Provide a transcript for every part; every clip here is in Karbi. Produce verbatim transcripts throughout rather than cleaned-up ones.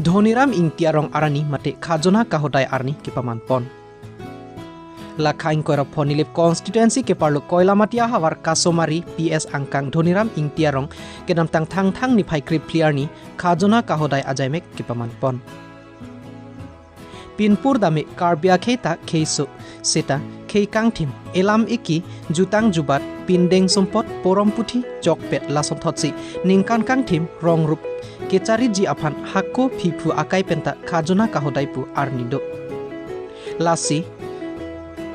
Dhoniram Ingti arong arni mate khajona kahodai arni kepaman pon. Lakha ingkoi ra pho Nilip constituency keparlo Koilamati ahavar Kasomari P S angkang Dhoniram Ingti arong kedamtang Thangthang niphai krephli arni khajona kahodai ajaimek kepaman pon. Pinpur dame Karbi akhei ta kheiso seta khei kangthim, elam eki, jutang jubat, pindeng sumpot, porom puthi, chokpet lasonthotsi ningkan kangthim rong rup kechariji aphan hako phiphu akai penta khajona kahodai pu arni do. Lasi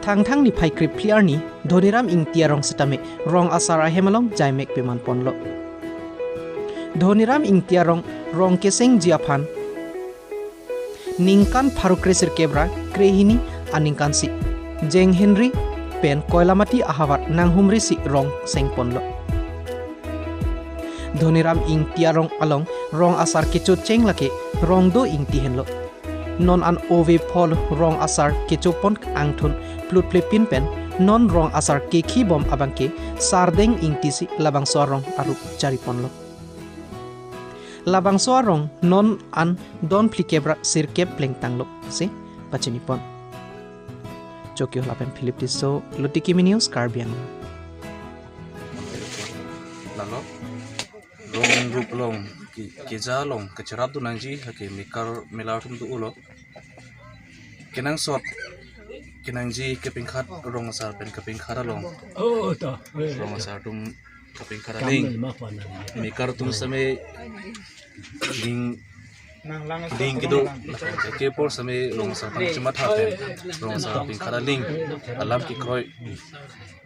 Thangthang niphai krephli arni Dhoniram Ingti arong sitame rong asar ahem along jaimek peman ponlo. Dhoniram Ingti arong rong kesengji aphan ningkan pharo kre sirkep ra krehini aningkansi Jenghenri pen Koilamati ahavar nanghumrisi rong seng ponlo. Dhoniram Ingti arong along rong asar kechocheng lake Rongdo Ingti henlo. Non an ove phol rong asar kecho pon angthun plutple pin pen non rong asar kekhi bom abangke Sardeng Ingti si labangso arong arup chari ponlo. Labangso arong non an don phlikep ra sirkep plengtanglo si pachini pon. Chokio lapen Philip Tisso, Lutiki Mini News, Karbi Anglong. Lalo, rong rup along, ke, keja along, kecherap do nangji, hake mekar melar atum do ulo. Kenangsot, kenangji kepingkhat rong asar pen kepingkhat along. Oh, to. Rong asar atum kepingkhat aling. Mekar atum sitame ling, ling kedo. Kepor sitame rong asar atum chematha pen rong asar kepingkhat aling alam kekroi.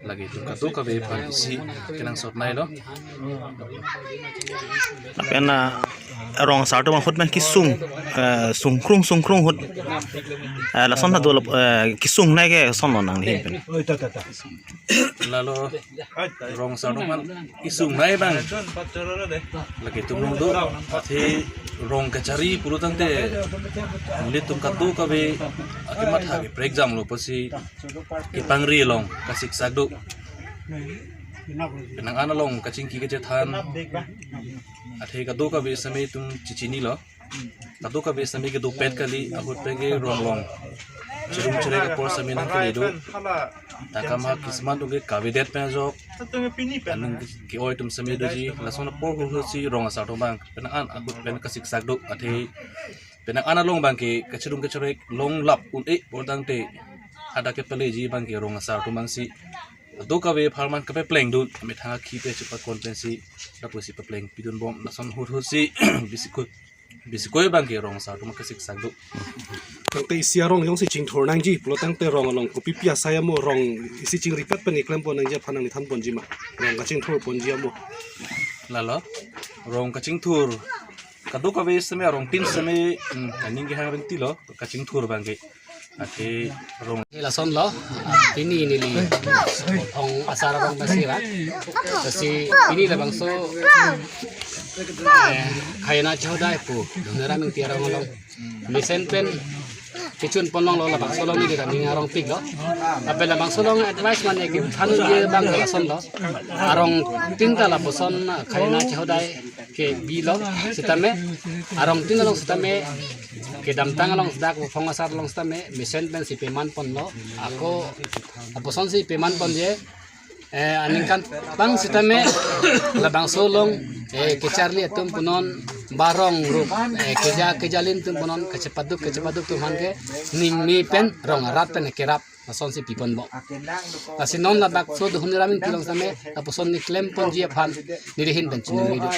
Lake itum kadokave aphan isi kenangsot nailo. Lapen, ah, rong asar atum ahut pen kesung, eh, sungkrung sungkrung ahut. Eh, lason hadu, eh, kesung nai ke sonlo nangli pen. Lalo rong asar atum aphan kesung nai abang lake itum along do, athe rong kachari pulo tangte monit atum kadokave akematha keprek jamlo pusi kepangri along kasiksak do. Penang an along kachingki kachethan athe kadokave sitame itum chechinilo. Kadokave sitame kedopet kali, ahut pen ke rong along cherung cherek apor sitame nangkele do. Ta kama kismat atum ke kavedet pen ajok, anung ke-oi atum sitame doji, lason apor huhusi rong asar atum abang penang an ahut pen kasiksak do, athe penang an along abangke kacherung kacherek long lap un-e pulo tangte hadak kepaleji abangke rong asar atum abangsi kadokave apharman kapeplengdun, amethang akhi pen chepakon pensi lapusi pepleng pidun bom, lason huhusi bisikut bisikoi abangke rong asar atum kasiksak do. Tangte isi arong jongsi chingthur nangji pulo tangte rong along kopipi asai amo, rong isi chingripet pen keklem pon nangji aphan nangli than ponji ma? Rong kachingthur ponji amo. Lalo, rong kachingthur kadokave sitame arongtin sitame, hmm, aning kehang pen tilo kachingthur abangke. Athe rong. Lasonlo, pini neli ong asar arong basi ra. Basi pini labangso, eh, khajona kahodai pu Dhoniram Ingti arong along mesen pen kechun pon longlo, labangso along neli ta ning arongpiklo. Lapen labangso along advice mane kethan je abang lasonlo. Arongtin ta lapuson khajona kahodai kebilo sitame, arongtin along sitame, kedamtang along dak Vophong asar along sitame mesen pensi peman ponlo. Ako lapuson si peman ponji, eh, aningkan abang sitame labangso along, eh, kecharli atum punon, ba rong rup, eh, keja kejalin atum punon, kachepaduk kachepaduk atum aphan ke ningme pen rong arat pen kerap lasonsi pipon bom. Lasi non labangso Dhoniram Ingti along sitame lapuson keklem ponji aphan neli ahin pen chiningri do.